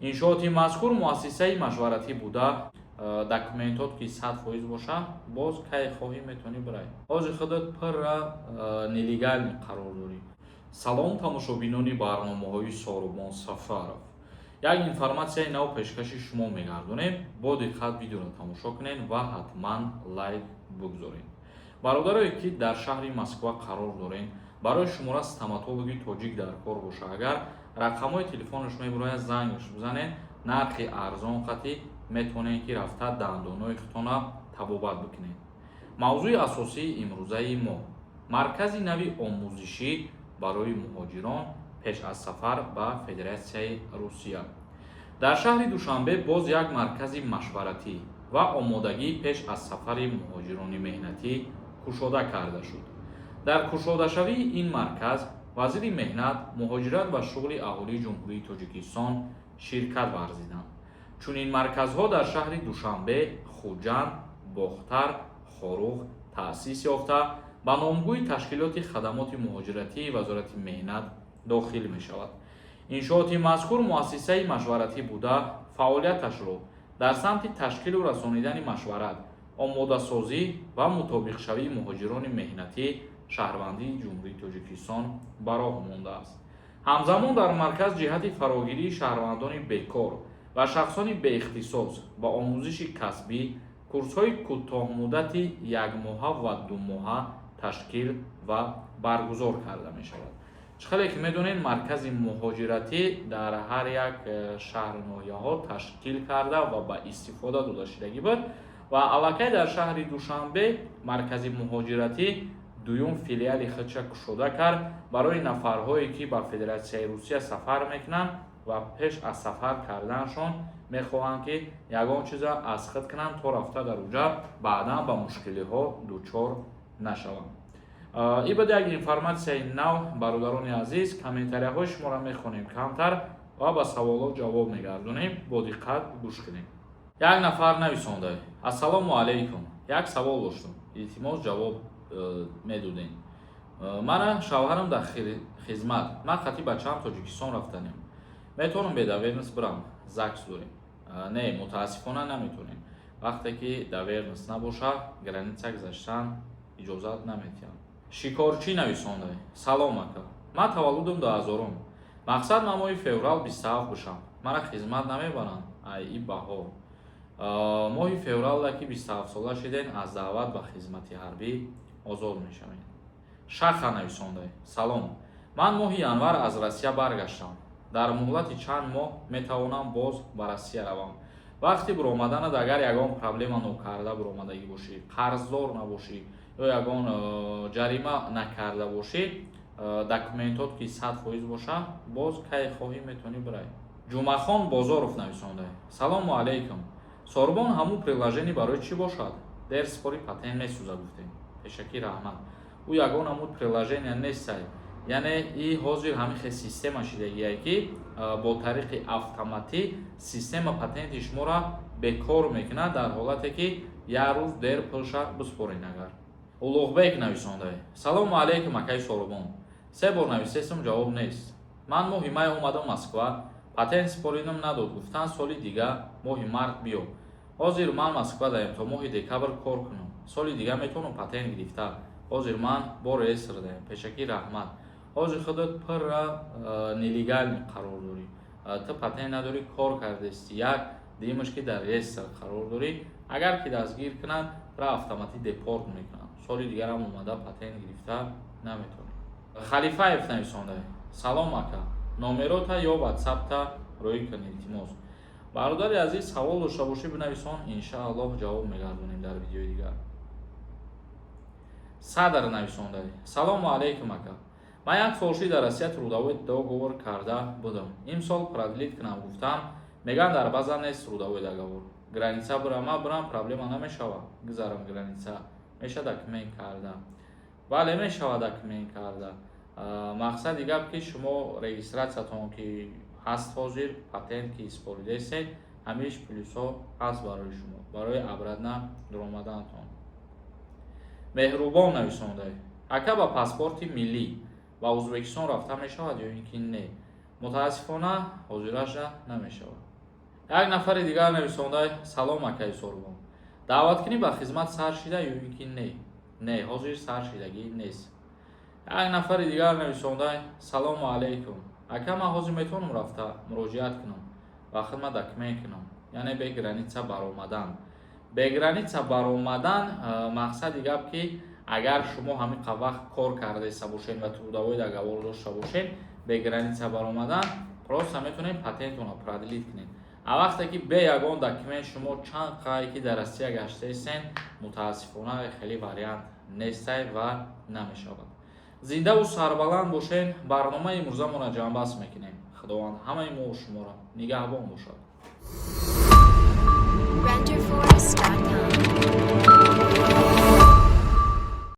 Иншооти мазкур муассисаи машваратӣ буда, документот ки 100% боша, боз кай хоҳӣ метавонӣ бирай. Ҳозир худат пурра нелегальный қарор дорӣ. Салом, тамошобинони барномаҳои Сорубон Сафаров! Як информатсияи нав пешкаши шумо мегардонем. Бо диққат видеоро тамошо кунед ва ҳатман лайк бигзоред. Бародарое, ки дар шаҳри Москва қарор доред, барои шумора стоматологи тоҷик дар кор боша, агар рақамҳои телефонаш мебурояд, зангаш бизанед. Нархи арзон қатӣ метавонед, ки рафта дандонҳои худтона табобат бикунед. Мавзӯи асосии имрӯзаи мо: маркази нави омӯзишӣ барои муҳоҷирон пеш аз сафар ба Федератсияи Русия. Дар шаҳри Душанбе боз як маркази машваратӣ ва омодагӣ пеш аз сафари муҳоҷирони меҳнатӣ кушода карда шуд. Дар кушодашавии ин марказ вазири меҳнат, муҳоҷират ва шуғли аҳолии Ҷумҳурии Тоҷикистон ширкат варзиданд. Чунин марказҳо дар шаҳри Душанбе, Хуҷанд, Бохтар, Хоруғ таъсис ёфта, ба номгӯи ташкилоти хадамоти муҳоҷиратии Вазорати меҳнат дохил мешавад. Иншооти мазкур муассисаи машваратӣ буда, фаъолияташро дар самти ташкилу расонидани машварат, омодасозӣ ва мутобиқшавии муҳоҷирони меҳнатӣ шаҳрвандии Ҷумҳурии Тоҷикистон ба роҳ мондааст. Ҳамзамон дар марказ ҷиҳати фарогирии шаҳрвандони бекор ва шахсони беихтисос ба омӯзиши касбӣ курсҳои кӯтоҳмуддати якмоҳа ва думоҳа ташкил ва баргузор карда мешавад. Чӣ хеле ки медонед, маркази муҳоҷиратӣ дар ҳар як шаҳру ноҳияҳо ташкил карда ва ба истифода дода шудагӣ буд ва аллакай дар шаҳри Душанбе маркази муҳоҷиратӣ дуюм филиали худша кушода кард барои нафарҳое, ки ба Федератсияи Русия сафар мекунанд ва пеш аз сафар карданашон мехоҳанд, ки ягон чиза аз худ кунанд, то рафта дар уҷа баъдан ба мушкилиҳо дучор нашаванд. Ин буд як информатсияи нав. Бародарони азиз, комментарияҳои шуморо мехонем камтар ва ба саволот ҷавоб мегардонем. Бо диққат гӯш кунем. Як нафар нависонда: «Ассалому алайкум, як савол доштум, илтимос, ҷавоб медодем. Мана шавҳарам дар хизмат, ман қати бачаам Тоҷикистон рафтанем, метавонам бе доверенность бирам? ЗАГС дорем». Не, мутаассифона, наметавонем. Вақте ки доверенность набоша, граница гузаштан иҷозат наметиҳанд. Шикорчӣ нависонда: «Салом, ака, ман таваллудам 2000-ум, мақсад ман моҳи феврал 27 бошам, мара хизмат намебаранд ай и баҳор?» Моҳи февралда ки 27сола шиден, аз даъват ба хизмати ҳарбӣ озод мешавед. Шаха нависонда: «Салом, ман моҳи январ аз Россия баргаштам, дар муҳлати чанд моҳ метавонам боз ба Россия равам?» Вақти буромаданат агар ягон проблема нокарда буромадагӣ бошӣ, қарздор набошӣ ё ягон ҷарима накарда бошӣ, документот ки 100% боша, боз кай хоҳӣ метавонӣ бирай. Ҷумъахон Бозоров нависонда: «Салому алайкум, Сорбон, ҳамун приложение барои чӣ бошад? Дер спори патент месӯза гуфтем. Пешакӣ раҳмат». Ӯ ягон ҳамун приложение нестай, яъне и ҳозир ҳамин хел система шидагие, ки бо тариқи автоматӣ система патенти шуморо бекор мекунад дар ҳолате ки як рӯз дер пулша биспорен. Агар Улуғбек нависонда: «Салому алайкум, акаи Сорубон, се бор нависестам, ҷавоб нест. Ман моҳи май омадам Москва, патент споридам, надод, гуфтанд соли дига моҳи март биё. Ҳозир ман Москва даем, то моҳи декабр кор кунам, соли дига метавонам патент гирифта? Ҳозир ман бо реестр даем. Пешакӣ раҳмат». Ҳозир худат пурра нелегальный қарор дорӣ, ту патент надорӣ, кор кардести, як дуюмаш ки дар реестр қарор дорӣ. Агар ки дастгир кунанд, ра автоматӣ депорт мекунанд. Соли дигарам омада патент гирифта наметавонӣ. Халифаев нависонда: «Салом, ака, номерота ё ватсапта рӯй кун, илтимос». Бародари азиз, савол дошта бошӣ, бинависон, иншааллоҳ, ҷавоб мегардонем дар видеои дигар. Садр нависонда: «Салому алайкум, ака, ман як сол шид дар Россия трудовой договор карда будам, имсол продлить кунам гуфтам, мегӯянд дар база нест трудовой договор. Граница бирама бирам, проблема намешавад? Гузарам граница, меша документ карда?» Бале, мешавад документ карда. Мақсади гап ки шумо регистратсиятон ки ҳаст, ҳозир патент ки споридаистед, ҳамиш плюсҳо ҳаст барои шумо, барои обратно дуромаданатон. Меҳрубон нависонда: «Ака, ба паспорти миллӣ ба Ӯзбекистон рафта мешавад ё ин ки не?» Мутаассифона, ҳозираша намешавад. Як нафари дигар нависонда: «Салом, акаи Сорбон, даъваткунӣ ба хизмат сар шида ё ин ки не?» Не, ҳозир сар шидагӣ нест. Як нафари дигар нависонда: «Салому алайкум, ака, ман ҳозир метавонам рафта муроҷиат кунам ва хидмат документ кунам, яъне бе граница баромадан?» Бе граница баромадан, мақсади гап, ки агар шумо ҳамин вақт кор кардаиста бошед ва трудовой договор дошта бошед, бе граница баромадан просто метавонед патентона продлить кунед. А вақте ки бе ягон документ шумо чанд қай ки дар Россия гаштаистен, мутаассифона, хеле вариант нестай ва намешавад. Зиндаву сарбаланд бошед. Барномаи имрӯзамонро ҷамъбаст мекунем. Худованд ҳамаи мо шуморо нигаҳбон бошад. Renderforest.com.